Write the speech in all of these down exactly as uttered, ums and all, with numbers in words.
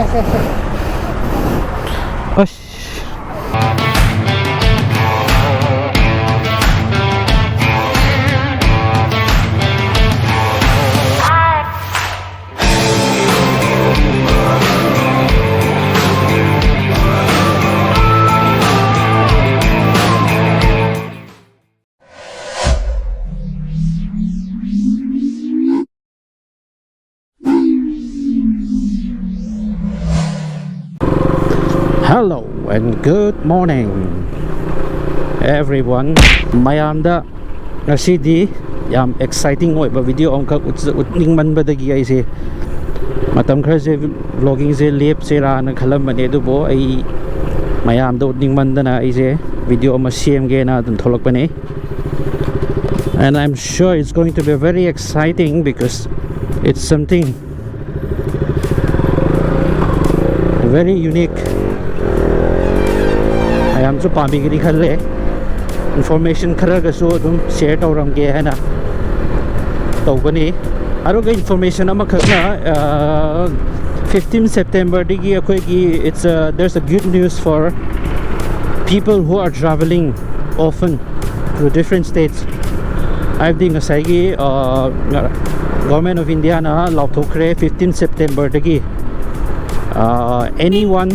ꯑꯁ꯫ Hello and good morning, everyone. ꯃꯌꯥꯝꯗ ꯉꯁꯤꯗꯤ ꯌꯥꯝ exciting ꯑꯣꯏꯕ video ꯑꯃꯈꯛ ꯎꯠꯆ-, ꯎꯠꯅꯤꯡꯃꯟꯕꯗꯒꯤ ꯑꯩꯁꯦ ꯃꯇꯝ ꯈꯔꯁꯦ vloggingꯁꯦ ꯂꯦꯞꯁꯦꯔꯥꯅ ꯈꯜꯂꯝꯕꯅꯦ, ꯑꯗꯨꯕꯨ ꯑꯩ ꯃꯌꯥꯝꯗ ꯎꯠꯅꯤꯡꯃꯟꯗꯅ ꯑꯩꯁꯦ video ꯑꯃ ꯁꯦꯝꯒꯦꯅ ꯑꯗꯨꯝ ꯊꯣꯛꯂꯛꯄꯅꯦ꯫ And I'm sure it's going to be very exciting because it's something very unique. ꯃꯌꯥꯝꯁꯨ ꯄꯥꯝꯕꯤꯒꯅꯤ ꯈꯜꯂꯦ꯫ Information ꯈꯔꯒꯁꯨ ꯑꯗꯨꯝ share ꯇꯧꯔꯝꯒꯦ ꯍꯥꯏꯅ ꯇꯧꯕꯅꯤ꯫ ꯑꯗꯨꯒ information ꯑꯃꯈꯛꯅ, ꯑ, fifteen Septemberꯗꯒꯤ ꯑꯩꯈꯣꯏꯒꯤ, it's a, there's a good news for people who are traveling often to different states. ꯍꯥꯏꯕꯗꯤ ꯉꯁꯥꯏꯒꯤ, ꯑ, Government of Indiaꯅ ꯂꯥꯎꯊꯣꯛꯈ꯭ꯔꯦ, fifteen Septemberꯗꯒꯤ, ꯑ, anyone,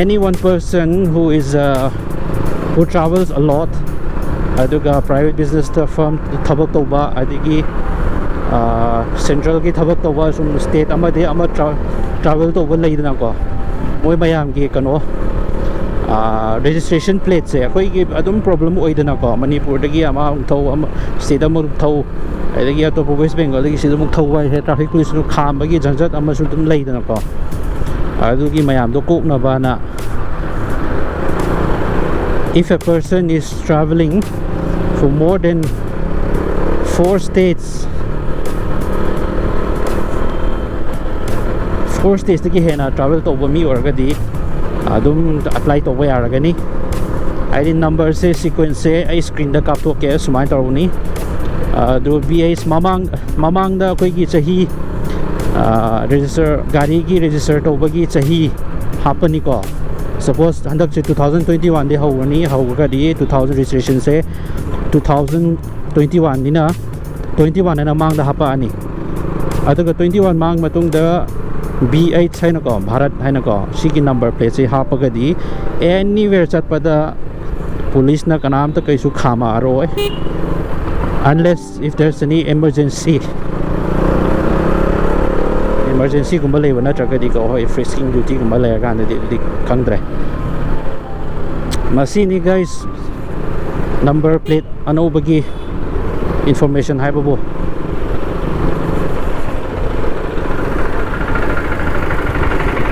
any one person who is, uh, who travels a lot, ꯑꯗꯨꯒ private businessꯇ, firm ꯊꯕꯛ ꯇꯧꯕ, ꯑꯗꯒꯤ, ꯑ, centralꯒꯤ ꯊꯕꯛ ꯇꯧꯕ, ꯁꯨꯝ state ꯑꯃꯗꯒꯤ ꯑꯃ tra-, travel ꯇꯧꯕ ꯂꯩꯗꯅꯀꯣ, ꯃꯣꯏ ꯃꯌꯥꯝꯒꯤ ꯀꯩꯅꯣ, ꯑ, registration plateꯁꯦ ꯑꯩꯈꯣꯏꯒꯤ ꯑꯗꯨꯝ problem ꯑꯣꯏꯗꯅꯀꯣ, ꯃꯅꯤꯄꯨꯔꯗꯒꯤ ꯑꯃ ꯑꯃꯨꯛ ꯊꯧ, ꯑꯃ state ꯑꯃ ꯊꯧ, ꯑꯗꯒꯤ ꯑꯇꯣꯞꯄ West Bengalꯗꯒꯤ ꯁꯤꯗ ꯑꯃꯨꯛ ꯊꯧꯕ ꯍꯥꯏꯁꯦ traffic policeꯅ ꯈꯥꯝꯕꯒꯤ ꯖꯟꯖꯠ ꯑꯃꯁꯨ ꯑꯗꯨꯝ ꯂꯩꯗꯅꯀꯣ꯫ ꯑꯗꯨꯒꯤ ꯃꯌꯥꯝꯗꯣ ꯀꯣꯛꯅꯕꯅ, if a person is traveling for more than four states, four statesꯇꯒꯤ ꯍꯦꯟꯅ travel ꯇꯧꯕ ꯃꯤ ꯑꯣꯏꯔꯒꯗꯤ ꯑꯗꯨꯝ apply ꯇꯧꯕ ꯌꯥꯔꯒꯅꯤ꯫ ꯍꯥꯏꯗꯤ numberꯁꯦ, sequenceꯁꯦ ꯑꯩ screenꯗ ꯀꯥꯞꯊꯣꯛꯀꯦ, ꯁꯨꯃꯥꯏꯅ ꯇꯧꯔꯅꯤ꯫ ꯑꯗꯨ ꯕꯤ ꯑꯩꯆ ꯃꯃꯥꯡ, ꯃꯃꯥꯡꯗ ꯑꯩꯈꯣꯏꯒꯤ ꯆꯍꯤ ꯔꯦꯖꯤꯁꯇꯔ, ꯒꯥꯔꯤꯒꯤ ꯔꯦꯖꯤꯁꯇꯔ ꯇꯧꯕꯒꯤ ꯆꯍꯤ ꯍꯥꯞꯄꯅꯤꯀꯣ꯫ ꯁꯄꯣꯁ ꯍꯟꯗꯛꯁꯦ ꯇꯨ ꯊꯥꯎꯖꯟ ꯇ꯭ꯋꯦꯟꯇꯤ ꯋꯥꯟꯗꯒꯤ ꯍꯧꯔꯅꯤ, ꯍꯧꯔꯒꯗꯤ ꯇꯨ ꯊꯥꯎꯖꯟ, ꯔꯦꯖꯤꯁꯇ꯭ꯔꯦꯁꯟꯁꯦ ꯇꯨ ꯊꯥꯎꯖꯟ ꯇ꯭ꯋꯦꯟꯇꯤ ꯋꯥꯟꯅꯤꯅ, ꯇ꯭ꯋꯦꯟꯇꯤ ꯋꯥꯟ ꯍꯥꯏꯅ ꯃꯥꯡꯗ ꯍꯥꯞꯄꯛꯑꯅꯤ꯫ ꯑꯗꯨꯒ ꯇ꯭ꯋꯦꯟꯇꯤ ꯋꯥꯟ ꯃꯥꯡ ꯃꯇꯨꯡꯗ ꯕꯤ ꯑꯩꯆ ꯍꯥꯏꯅꯀꯣ, ꯚꯥꯔꯠ ꯍꯥꯏꯅꯀꯣ, ꯁꯤꯒꯤ ꯅꯝꯕꯔ ꯄ꯭ꯂꯦꯠꯁꯦ ꯍꯥꯞꯄꯒꯗꯤ ꯑꯦꯅꯤꯋꯦꯔ ꯆꯠꯄꯗ ꯄꯨꯂꯤꯁꯅ ꯀꯅꯥꯝꯇ ꯀꯩꯁꯨ ꯈꯥꯝꯃꯛꯑꯔꯣꯏ, unless if there's any emergency, ꯏꯃꯥꯔꯖꯦꯟꯁꯤꯒꯨꯝꯕ ꯂꯩꯕ ꯅꯠꯇ꯭ꯔꯒꯗꯤꯀꯣ꯫ ꯍꯣꯏ, ꯐ꯭ꯔꯤꯁꯀꯤꯡ ꯗ꯭ꯌꯨꯇꯤꯒꯨꯝꯕ ꯂꯩꯔꯀꯥꯟꯗꯗꯤ ꯑꯗꯨꯗꯤ ꯈꯪꯗ꯭ꯔꯦ꯫ ꯃꯁꯤꯅꯤ ꯒꯥꯏꯁ, ꯅꯝꯕꯔ ꯄ꯭ꯂꯦꯠ ꯑꯅꯧꯕꯒꯤ ꯏꯟꯐꯣꯔꯃꯦꯁꯟ ꯍꯥꯏꯕꯕꯨ꯫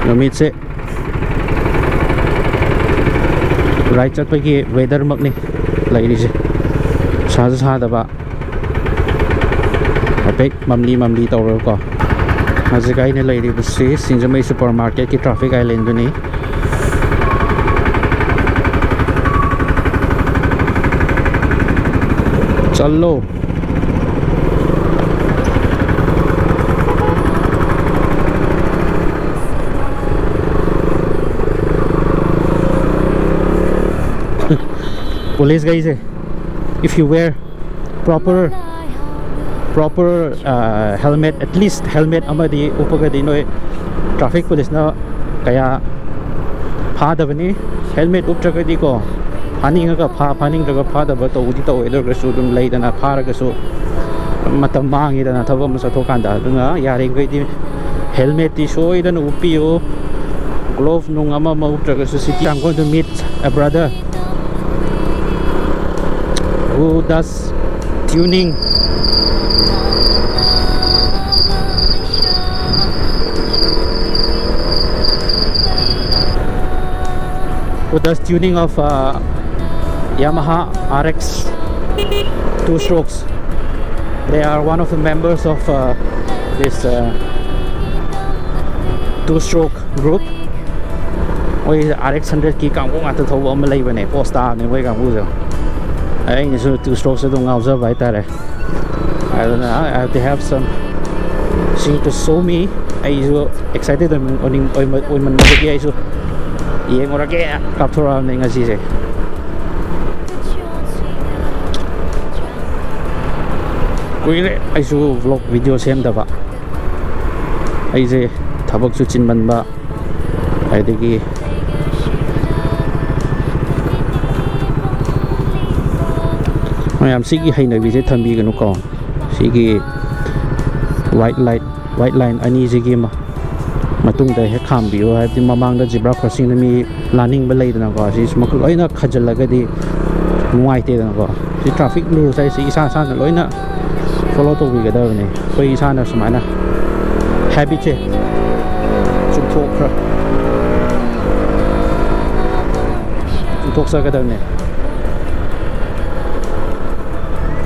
ꯅꯨꯃꯤꯠꯁꯦ ꯔꯥꯏꯗ ꯆꯠꯄꯒꯤ ꯋꯦꯗꯔꯃꯛꯅꯤ ꯂꯩꯔꯤꯁꯦ꯫ ꯁꯥꯁꯨ ꯁꯥꯗꯕ, ꯍꯥꯏꯐꯦꯠ ꯃꯝꯂꯤ ꯃꯝꯂꯤ ꯇꯧꯔꯒꯀꯣ꯫ ꯍꯧꯖꯤꯛ ꯑꯩꯅ ꯂꯩꯔꯤꯕꯁꯤ ꯁꯤꯡꯖꯃꯩ ꯁꯨꯄꯔ ꯃꯥꯔꯀꯦꯠꯀꯤ ꯇ꯭ꯔꯥꯐꯤꯛ ꯑꯥꯏꯂꯦꯟꯗꯨꯅꯤ꯫ ꯆꯠꯂꯣ꯫ ꯄꯨꯂꯤꯁꯈꯩꯁꯦ, if you wear proper, proper helmet, at least helmet ꯑꯃꯗꯤ ꯎꯞꯄꯒꯗꯤ ꯅꯣꯏ ꯇ꯭ꯔꯥꯐꯤꯛ ꯄꯨꯂꯤꯁꯅ ꯀꯌꯥ ꯐꯥꯗꯕꯅꯤ꯫ ꯍꯦꯜꯃꯦꯠ ꯎꯞꯇ꯭ꯔꯒꯗꯤꯀꯣ, ꯐꯥꯅꯤꯡꯉꯒ ꯐꯥ, ꯐꯥꯅꯤꯡꯗ꯭ꯔꯒ ꯐꯥꯗꯕ ꯇꯧꯕꯗꯤ ꯇꯧꯋꯦ꯫ ꯑꯗꯨ ꯑꯣꯏꯔꯒꯁꯨ ꯑꯗꯨꯝ ꯂꯩꯗꯅ, ꯐꯥꯔꯒꯁꯨ ꯃꯇꯝ ꯃꯥꯡꯉꯤꯗꯅ ꯊꯕꯛ ꯑꯃ ꯆꯠꯊꯣꯛꯀꯥꯟꯗ꯫ ꯑꯗꯨꯅ ꯌꯥꯔꯤꯈꯩꯗꯤ ꯍꯦꯜꯃꯦꯠꯇꯤ ꯁꯣꯏꯗꯅ ꯎꯞꯄꯤꯌꯨ꯫ ꯒ꯭ꯂꯣꯚ ꯅꯨꯡ ꯑꯃ ꯑꯃ ꯎꯞꯇ꯭ꯔꯒꯁꯨ, city, I'm going to meet a brother who does tuning. Who does tuning of uh, Yamaha R X two strokes. They are one of the members of uh, this uh, two stroke group. ꯃꯣꯏ R X hundred ꯀꯤ ꯀꯥꯡꯕꯨ ꯉꯥꯛꯇ ꯊꯧꯕ ꯑꯃ ꯂꯩꯕꯅꯦ, ꯄꯣꯁ ꯇꯥꯕꯅꯦ ꯃꯣꯏ ꯀꯥꯡꯕꯨꯁꯦ꯫ ꯑꯩꯅꯁꯨ two strokes ꯑꯗꯨꯝ ꯉꯥꯎꯖꯕ ꯍꯥꯏꯇꯥꯔꯦ꯫ ꯑꯗꯨꯅ I have to have some See to show me. ꯑꯩꯁꯨ excited ꯑꯣꯏꯃꯟ-, ꯑꯣꯏꯅꯤꯡ-, ꯑꯣꯏꯃ-, ꯑꯣꯏꯃꯟꯕꯗꯒꯤ ꯑꯩꯁꯨ ꯌꯦꯡꯉꯨꯔꯒꯦ ꯀꯥꯞꯊꯣꯔꯛꯑꯕꯅꯦ ꯉꯁꯤꯁꯦ꯫ ꯀꯨꯏꯔꯦ ꯑꯩꯁꯨ vlog video ꯁꯦꯝꯗꯕ꯫ ꯑꯩꯁꯦ ꯊꯕꯛꯁꯨ ꯆꯤꯟꯃꯟꯕ, ꯑꯗꯒꯤ ꯃꯌꯥꯝ ꯁꯤꯒꯤ ꯍꯩꯅꯕꯤꯁꯦ ꯊꯝꯕꯤꯒꯅꯨꯀꯣ꯫ ꯁꯤꯒꯤ white light, white line ꯑꯅꯤꯁꯤꯒꯤ ꯃ-, ꯃꯇꯨꯡꯗ ꯍꯦꯛ ꯈꯥꯝꯕꯤꯌꯨ, ꯍꯥꯏꯕꯗꯤ ꯃꯃꯥꯡꯗ zebra crossingꯗ ꯃꯤ ꯂꯥꯟꯅꯤꯡꯕ ꯂꯩꯗꯅꯀꯣ, ꯁꯤꯁꯨ ꯃꯈꯜ ꯂꯣꯏꯅ ꯈꯖꯤꯜꯂꯒꯗꯤ ꯅꯨꯡꯉꯥꯏꯇꯦꯗꯅꯀꯣ꯫ ꯁꯤ traffic rules ꯍꯥꯏꯁꯤ ꯏꯁꯥ ꯏꯁꯥꯅ ꯂꯣꯏꯅ follow ꯇꯧꯕꯤꯒꯗꯕꯅꯤ꯫ ꯑꯩꯈꯣꯏ ꯏꯁꯥꯅ ꯁꯨꯃꯥꯏꯅ habitꯁꯦ ꯆꯨꯝꯊꯣꯛꯈ꯭ꯔ-, ꯆꯨꯝꯊꯣꯛꯆꯒꯗꯕꯅꯤ꯫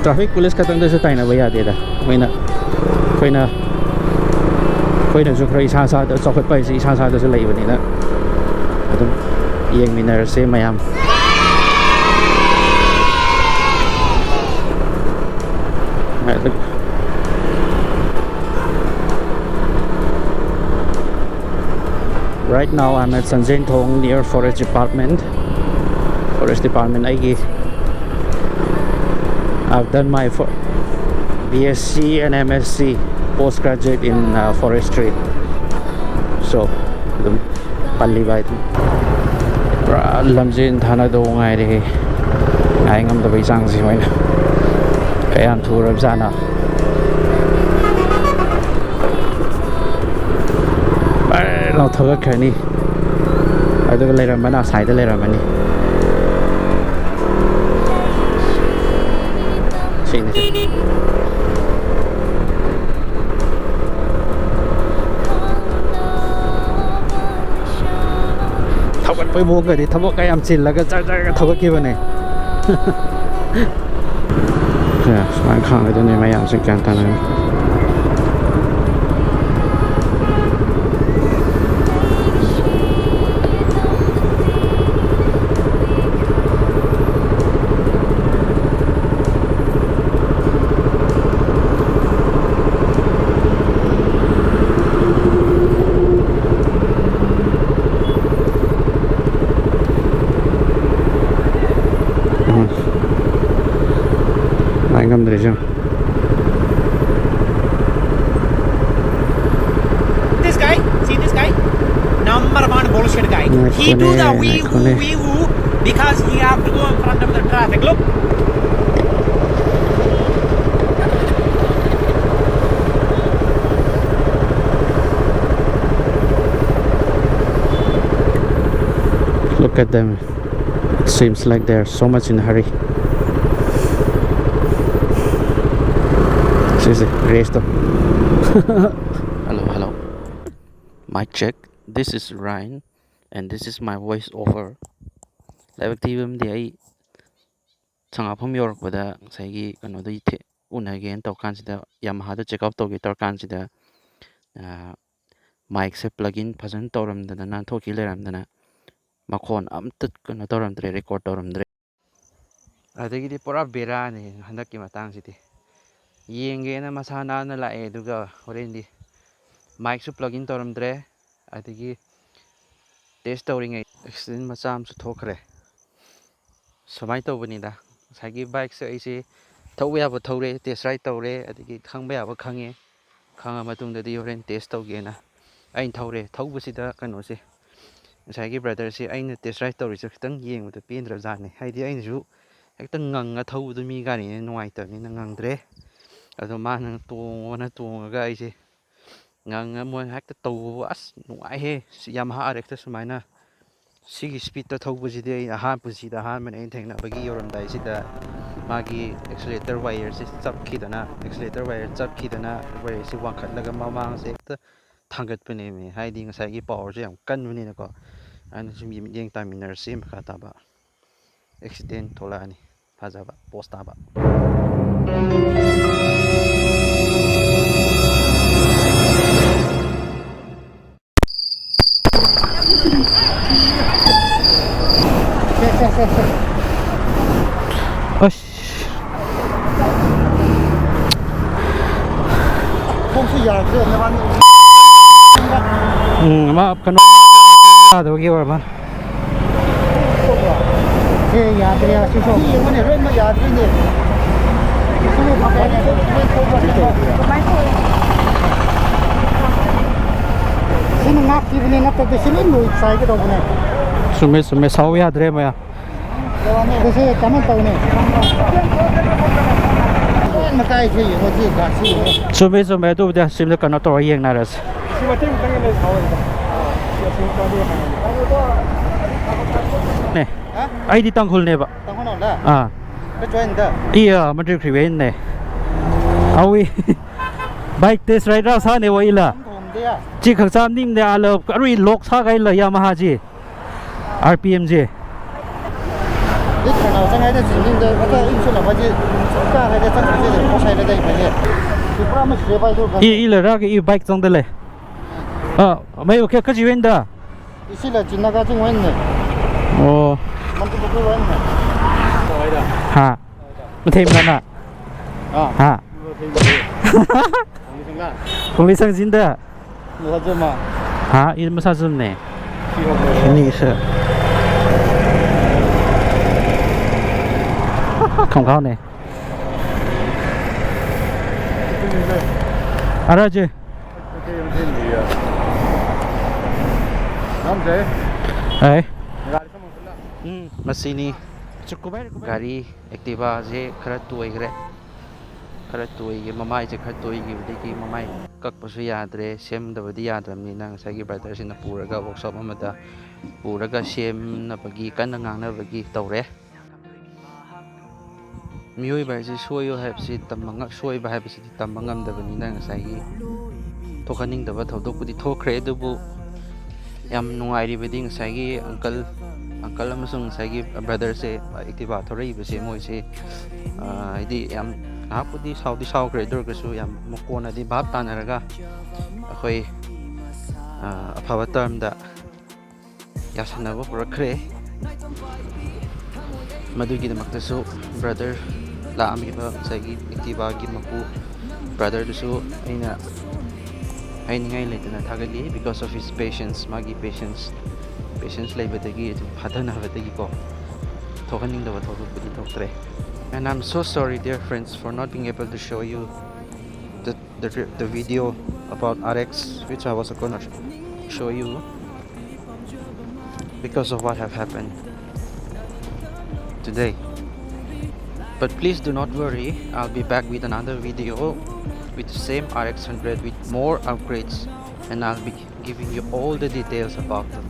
Traffic police ꯈꯛꯇꯪꯗꯁꯨ ꯇꯥꯏꯅꯕ ꯌꯥꯗꯦꯗ꯫ ꯃꯣꯏꯅ, ꯑꯩꯈꯣꯏꯅ, ꯑꯩꯈꯣꯏꯅꯁꯨ ꯈꯔ ꯏꯁꯥ ꯏꯁꯥꯗ ꯆꯥꯎꯈꯠꯄ ꯍꯥꯏꯁꯦ ꯏꯁꯥ ꯏꯁꯥꯗꯁꯨ ꯂꯩꯕꯅꯤꯅ ꯑꯗꯨꯝ ꯌꯦꯡꯃꯤꯟꯅꯔꯁꯦ ꯃꯌꯥꯝ꯫ Right now I'm at Sanjenthong near Forest Department. Forest Department ꯑꯩꯒꯤ, I've done my fo-, B S c and M S c postgraduate in, uh, forestry. So, ꯑꯗꯨꯝ ꯄꯜꯂꯤꯕ ꯍꯥꯏꯗꯨꯅꯤ꯫ ꯄꯨꯔꯥ ꯂꯝꯖꯦꯟ ꯊꯥꯅꯗꯧ ꯉꯥꯏꯔꯦꯍꯦ꯫ ꯉꯥꯏ ꯉꯝꯗꯕꯩ ꯆꯥꯡꯁꯤ ꯃꯣꯏꯅ꯫ ꯀꯌꯥꯝ ꯊꯨꯔꯕꯖꯥꯠꯅꯣ꯫ ꯕꯔ ꯂꯥꯎ ꯊꯧꯒꯠꯈ꯭ꯔꯅꯤ꯫ ꯑꯗꯨꯒ ꯂꯩꯔꯝꯕꯅ ꯑꯁꯥꯏꯗ ꯂꯩꯔꯝꯃꯅꯤ꯫ ꯁꯤꯅꯤ꯫ ꯊꯧꯒꯠꯄꯩ ꯃꯑꯣꯡꯒꯗꯤ ꯊꯕꯛꯀ ꯌꯥꯝ ꯆꯤꯜꯂꯒ ꯖꯔ ꯖꯔꯒ ꯊꯧꯒꯠꯈꯤꯕꯅꯦ꯫ ꯁꯦ, ꯁꯨꯃꯥꯏꯅ ꯈꯥꯡꯒꯗꯣꯏꯅꯦ ꯃꯌꯥꯝꯁꯦ ꯒ꯭ꯌꯥꯟ ꯇꯥꯅ꯫ ꯉꯝꯗ꯭ꯔꯦꯁꯦ ꯌꯦꯡꯉꯣ꯫ This guy, see this guy? Number one bullshit guy. He do the wee woo, wee woo because he have to go in front of the traffic. Look. Look at them. It seems like they're so much in a hurry. ꯁꯤꯁꯦ ꯔꯦꯁꯇꯣ꯫ Hello, hello. Mic check. This is Ryan, and this is my voice over. ꯂꯥꯏꯕꯛ ꯊꯤꯕ ꯑꯃꯗꯤ, ꯑꯩ ꯁꯉꯥꯛꯐꯝ ꯌꯧꯔꯛꯄꯗ ꯉꯁꯥꯏꯒꯤ ꯀꯩꯅꯣꯗꯣ ꯊꯦ-, ꯎꯅꯒꯦꯅ ꯇꯧꯔꯀꯥꯟꯁꯤꯗ, ꯌꯥꯃꯥꯍꯥꯗ check out ꯇꯧꯒꯦ ꯇꯧꯔꯀꯥꯟꯁꯤꯗ, ꯃꯥꯏꯛꯁꯦ ꯄ꯭ꯂꯒ ꯏꯟ ꯐꯖꯅ ꯇꯧꯔꯝꯗꯗꯅ, ꯅꯥꯟꯊꯣꯛꯈꯤ ꯂꯩꯔꯝꯗꯅ, ꯃꯈꯣꯟ ꯑꯝꯇ ꯀꯩꯅꯣ ꯇꯧꯔꯝꯗ꯭ꯔꯦ, ꯔꯦꯀꯣꯔꯠ ꯇꯧꯔꯝꯗ꯭ꯔꯦ꯫ ꯑꯗꯒꯤꯗꯤ ꯄꯨꯔꯥ ꯕꯦꯔꯥꯅꯤ ꯍꯟꯗꯛꯀꯤ ꯃꯇꯥꯡꯁꯤꯗꯤ꯫ ꯌꯦꯡꯒꯦꯅ ꯃꯁꯥ ꯅꯥꯟꯅ ꯂꯥꯛꯑꯦ, ꯑꯗꯨꯒ ꯍꯣꯔꯦꯟꯗꯤ ꯃꯥꯏꯛꯁꯨ ꯄ꯭ꯂꯒ ꯏꯟ ꯇꯧꯔꯝꯗ꯭ꯔꯦ, ꯑꯗꯒꯤ ꯇꯦꯁ ꯇꯧꯔꯤꯉꯩ ꯑꯦꯛꯁꯤꯗꯦꯟ ꯃꯆꯥ ꯑꯃꯁꯨ ꯊꯣꯛꯈ꯭ꯔꯦ꯫ ꯁꯨꯃꯥꯏꯅ ꯇꯧꯕꯅꯤꯗ, ꯉꯁꯥꯏꯒꯤ ꯕꯥꯏꯛꯁꯦ ꯑꯩꯁꯦ ꯊꯧꯕ ꯌꯥꯕ ꯊꯧꯔꯦ, ꯇꯦꯁ ꯔꯥꯏꯗ ꯇꯧꯔꯦ, ꯑꯗꯒꯤ ꯈꯪꯕ ꯌꯥꯕ ꯈꯪꯉꯦ, ꯈꯪꯉ ꯃꯇꯨꯡꯗꯗꯤ ꯍꯣꯔꯦꯟ ꯇꯦꯁ ꯇꯧꯒꯦꯅ ꯑꯩꯅ ꯊꯧꯔꯦ꯫ ꯊꯧꯕꯁꯤꯗ ꯀꯩꯅꯣꯁꯦ, ꯉꯁꯥꯏꯒꯤ ꯕ꯭ꯔꯗꯔꯁꯦ ꯑꯩꯅ ꯇꯦꯁ ꯔꯥꯏꯗ ꯇꯧꯔꯤꯁꯦ ꯈꯤꯇꯪ ꯌꯦꯡꯕꯗ ꯄꯦꯟꯗ꯭ꯔꯕꯖꯥꯠꯅꯤ꯫ ꯍꯥꯏꯗꯤ ꯑꯩꯅꯁꯨ ꯍꯦꯛꯇ ꯉꯪꯉ ꯊꯧꯕꯗꯣ ꯃꯤ ꯒꯥꯔꯤꯅ ꯅꯨꯡꯉꯥꯏꯇꯕꯅꯤꯅ ꯉꯪꯗ꯭ꯔꯦ꯫ ꯑꯗꯣ ꯃꯥꯅ ꯇꯣꯡꯉꯣꯅ ꯇꯣꯡꯉꯒ ꯑꯩꯁꯦ ꯉꯪꯉ ꯃꯣꯏꯅ ꯍꯦꯛꯇ ꯇꯧꯕꯕꯨ ꯑꯁ ꯅꯨꯡꯉꯥꯏꯍꯦ꯫ ꯁꯤ ꯌꯥꯃꯥꯍꯥ ꯑꯥꯔ ꯑꯦꯛꯁꯇ ꯁꯨꯃꯥꯏꯅ ꯁꯤꯒꯤ ꯁ꯭ꯄꯤꯠꯇ ꯊꯧꯕꯁꯤꯗꯤ ꯑꯩ ꯑꯍꯥꯟ, ꯄꯨꯟꯁꯤꯗ ꯑꯍꯥꯟꯕꯅꯦ꯫ ꯑꯩꯅ ꯊꯦꯡꯅꯕꯒꯤ ꯌꯧꯔꯝꯗꯥꯏꯁꯤꯗ ꯃꯥꯒꯤ ꯑꯦꯛꯁꯤꯂꯦꯇꯔ ꯋꯥꯌꯔꯁꯦ ꯆꯞꯈꯤꯗꯅ, ꯑꯦꯛꯁꯤꯂꯦꯇꯔ ꯋꯥꯌꯔ ꯆꯞꯈꯤꯗꯅ ꯋꯥꯌꯔꯁꯤ ꯋꯥꯡꯈꯠꯂꯒ ꯃꯃꯥꯡꯁꯦ ꯍꯦꯛꯇ ꯊꯥꯡꯒꯠꯄꯅꯦꯃꯤ꯫ ꯍꯥꯏꯗꯤ ꯉꯁꯥꯏꯒꯤ ꯄꯥꯋꯔꯁꯦ ꯌꯥꯝ ꯀꯟꯕꯅꯤꯅꯀꯣ꯫ ꯑꯗꯨꯅ ꯁꯨꯝ ꯃꯤꯠꯌꯦꯡ ꯇꯥꯃꯤꯟꯅꯔꯁꯤ꯫ ꯃꯈꯥ ꯇꯥꯕ ꯑꯦꯛꯁꯤꯗꯦꯟ ꯊꯣꯛꯂꯛꯑꯅꯤ꯫ ꯐꯖꯕ ꯄꯣꯁ ꯇꯥꯕ꯫ ꯑꯁ꯫ ꯈꯣꯡꯁꯨ ꯌꯥꯗ꯭ꯔꯦ, ꯅꯕꯥꯅꯤ꯫ ꯎꯝ, ꯃꯥ ꯀꯩꯅꯣ ꯌꯥꯗꯕꯒꯤ ꯑꯣꯏꯔ ꯃꯥꯜꯂꯦ꯫ ꯑꯦ, ꯌꯥꯗ꯭ꯔꯦ, ꯑꯁꯤꯁꯨ꯫ ꯌꯦꯡꯉꯨꯅꯦ, ꯂꯣꯏꯅꯃꯛ ꯌꯥꯗ꯭ꯔꯦꯅꯦ꯫ ꯁꯤꯅ ꯉꯥꯛꯄꯤꯕꯅꯦ, ꯅꯠꯇ꯭ꯔꯗꯤ ꯁꯤ ꯂꯣꯏ ꯂꯣꯏ ꯆꯥꯏꯒꯗꯧꯕꯅꯦ꯫ ꯆꯨꯝꯃꯦ, ꯆꯨꯝꯃꯦ, ꯁꯥꯎ ꯌꯥꯗ꯭ꯔꯦ ꯃꯌꯥꯝ꯫ ꯑꯗꯨꯁꯨ ꯀꯃꯥꯏꯅ ꯇꯧꯅꯤ? ꯂꯣꯏ ꯃꯇꯥꯏꯁꯦ ꯌꯦꯡꯉꯣ, ꯁꯤ ꯒꯥꯔꯤꯁꯤ ꯌꯦꯡꯉꯣ꯫ ꯆꯨꯝꯃꯦ, ꯆꯨꯝꯃꯦ, ꯑꯗꯨꯕꯨꯗꯤ ꯁꯤꯝꯗ ꯀꯩꯅꯣ ꯇꯧꯔ ꯌꯦꯡꯅꯔꯁꯤ꯫ ꯁꯤ ꯃꯇꯦꯛ ꯑꯃꯇꯪ ꯂꯩ, ꯁꯥꯎ ꯌꯥꯗ꯭ꯔꯦ꯫ ꯁꯤ ꯑꯁꯤ ꯃꯇꯥꯏꯗ ꯌꯦꯡꯉꯣ꯫ ꯅꯦ꯫ ꯍꯥ? ꯑꯩꯗꯤ ꯇꯥꯡꯈꯨꯜꯅꯦꯕ꯫ ꯇꯥꯡꯈꯨꯜ ꯅꯠꯇ꯭ꯔꯣ? ꯑꯥ꯫ ꯀꯩ ꯖꯥꯇꯤꯅꯣ? ꯏ, ꯑꯥ, ꯃꯟꯇ꯭ꯔꯤ ꯈ꯭ꯔꯤꯕꯦꯟꯅꯦ꯫ ꯑꯧꯏ꯫ ꯕꯥꯏꯛ ꯇꯦꯁ ꯔꯥꯏꯗꯔ ꯁꯥꯅꯦ ꯋꯥ ꯏꯂ꯫ ꯊꯣꯡꯗꯦ꯫ ꯆꯤ ꯈꯛ ꯆꯥꯝ ꯅꯤꯡꯗꯦ ꯑꯥꯂ ꯑꯔꯨꯏ ꯂꯣꯛ ꯁꯥ ꯀꯩ ꯂ ꯌꯥꯃꯍꯥ ꯖꯤ꯫ R P M G. ꯏ ꯈꯅꯥꯎ ꯆꯪꯉꯥꯏꯗ ꯆꯤꯡꯅꯤꯡꯗ ꯃꯊꯛ ꯏꯟꯁꯨ ꯂꯝꯕ ꯖꯤ꯫ ꯆꯞ ꯆꯥ ꯍꯥꯏꯗ ꯆꯪ ꯆꯪꯁꯦ ꯄꯣꯁꯥꯏꯗ ꯂꯩꯕꯅꯦ꯫ ꯁꯤ ꯄꯨꯔꯥ ꯑꯃ ꯁꯤꯔꯦ ꯕꯥꯏꯗꯨ꯫ ꯏ, ꯏ ꯂꯩꯔꯒ ꯏ ꯕꯥꯏꯛ ꯆꯪꯗ ꯂꯩ꯫ ꯑ, ꯃꯩ ꯑꯣꯀꯦ ꯀꯖꯤ ꯋꯦꯟꯗ꯫ ꯏꯁꯤꯂ ꯆꯤꯟꯅꯒꯥ ꯆꯤꯡ ꯋꯦꯟꯅꯦ꯫ ꯑꯣ꯫ ꯃꯟꯇ꯭ꯔꯤ ꯄꯨꯈ꯭ꯔꯤ ꯋꯦꯟꯅꯦ꯫ ꯍꯥ꯫ ꯃꯊꯦꯝ ꯅꯅ꯫ ꯑꯥ꯫ ꯍꯥ꯫ ꯈꯣꯡꯂꯤ ꯁꯪꯖꯤꯟꯗ꯫ ꯃꯁꯥꯖꯝ꯫ ꯍꯥ, ꯏ ꯃꯁꯥꯖꯝꯅꯦ꯫ ꯁꯤ ꯍꯧꯔꯦ꯫ ꯏꯅꯤꯁꯦ꯫ ꯈꯣꯡꯒ꯭ꯔꯥꯎꯅꯦ꯫ ꯑꯔꯥꯖꯦ꯫ ꯅꯝꯖꯦ꯫ ꯑꯦ꯫ ꯒꯥꯔꯤ ꯁꯝꯃꯛꯇꯅ꯫ ꯎꯝ, ꯃꯁꯤꯅꯤ꯫ ꯒꯥꯔꯤ ꯑꯦꯛꯇꯤꯚꯥꯁꯦ ꯈꯔ ꯇꯣꯏꯈ꯭ꯔꯦ꯫ ꯈꯔ ꯇꯣꯏꯒꯦ, ꯃꯃꯥꯏꯁꯦ ꯈꯔ ꯇꯣꯏꯈꯤꯕꯗꯒꯤ ꯃꯃꯥꯏ ꯀꯛꯄꯁꯨ ꯌꯥꯗ꯭ꯔꯦ꯫ ꯁꯦꯝꯗꯕꯗꯤ ꯌꯥꯗ꯭ꯔꯕꯅꯤꯅ ꯉꯁꯥꯏꯒꯤ ꯕ꯭ꯔꯗꯔꯁꯤꯅ ꯄꯨꯔꯒ ꯋꯥꯛꯁꯣꯞ ꯑꯃꯗ ꯄꯨꯔꯒ ꯁꯦꯝꯅꯕꯒꯤ ꯀꯟꯅ ꯉꯥꯡꯅꯕꯒꯤ ꯇꯧꯔꯦ꯫ ꯃꯤꯑꯣꯏꯕ ꯍꯥꯏꯁꯤ ꯁꯣꯏꯌꯣ ꯍꯥꯏꯕꯁꯤ ꯇꯝꯕ ꯉ-, ꯁꯣꯏꯕ ꯍꯥꯏꯕꯁꯤꯗꯤ ꯇꯝꯕ ꯉꯝꯗꯕꯅꯤꯅ ꯉꯁꯥꯏꯒꯤ ꯊꯣꯛꯍꯟꯅꯤꯡꯗꯕ ꯊꯧꯗꯣꯛꯄꯨꯗꯤ ꯊꯣꯛꯈ꯭ꯔꯦ, ꯑꯗꯨꯕꯨ ꯌꯥꯝ ꯅꯨꯡꯉꯥꯏꯔꯤꯕꯗꯤ ꯉꯁꯥꯏꯒꯤ ꯑꯪꯀꯜ, ꯑꯪꯀꯜ ꯑꯃꯁꯨꯡ ꯉꯁꯥꯏꯒꯤ ꯕ꯭ꯔꯗꯔꯁꯦ, ꯑꯦꯛꯇꯤꯚꯥ ꯊꯧꯔꯛꯏꯕꯁꯦ ꯃꯣꯏꯁꯦ, ꯑ, ꯍꯥꯏꯗꯤ ꯌꯥꯝ ꯉꯥꯏꯍꯥꯛꯄꯨꯗꯤ ꯁꯥꯎꯗꯤ ꯁꯥꯎꯈ꯭ꯔꯦ, ꯑꯗꯨ ꯑꯣꯏꯔꯒꯁꯨ ꯌꯥꯝ ꯀꯣꯟꯅꯗꯤ ꯚꯥꯞ ꯇꯥꯅꯔꯒ ꯑꯩꯈꯣꯏ, ꯑ, ꯑꯐꯕ ꯇꯔꯝꯗ ꯌꯥꯁꯟꯅꯕ ꯄꯨꯔꯛꯈ꯭ꯔꯦ꯫ ꯃꯗꯨꯒꯤꯗꯃꯛꯇꯁꯨ ꯕ꯭ꯔꯗꯔ ꯂꯥꯛꯑꯝꯃꯤꯕ ꯉꯁꯥꯏꯒꯤ ꯑꯦꯛꯇꯤꯚꯥꯒꯤ ꯃꯄꯨ ꯕ꯭ꯔꯗꯔꯗꯨꯁꯨ ꯑꯩꯅ ꯍꯥꯏꯅꯤꯡꯉꯥꯏ ꯂꯩꯇꯅ ꯊꯥꯒꯠꯂꯤ, because of his patience, ꯃꯥꯒꯤ ꯄꯦꯁꯦꯟꯁ, ꯄꯦꯁꯦꯟꯁ ꯂꯩꯕꯗꯒꯤ ꯑꯗꯨꯝ ꯐꯥꯊꯅꯕꯗꯒꯤꯀꯣ ꯊꯣꯛꯍꯟꯅꯤꯡꯗꯕ ꯊꯧꯗꯣꯛꯄꯨꯗꯤ ꯊꯣꯛꯇ꯭ꯔꯦ꯫ And I'm so sorry, dear friends, for not being able to show you the, the, the video about R X, which I was gonna sh- show you because of what have happened today. But please do not worry, I'll be back with another video with the same R X hundred with more upgrades, and I'll be giving you all the details about the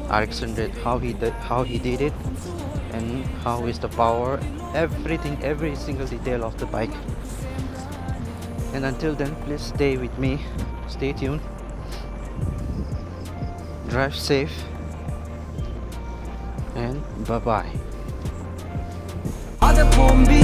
R X hundred, how he did, how he did it, and how is the power, everything, every single detail of the bike. And until then, please stay with me, stay tuned, drive safe, and bye bye. Ada pombi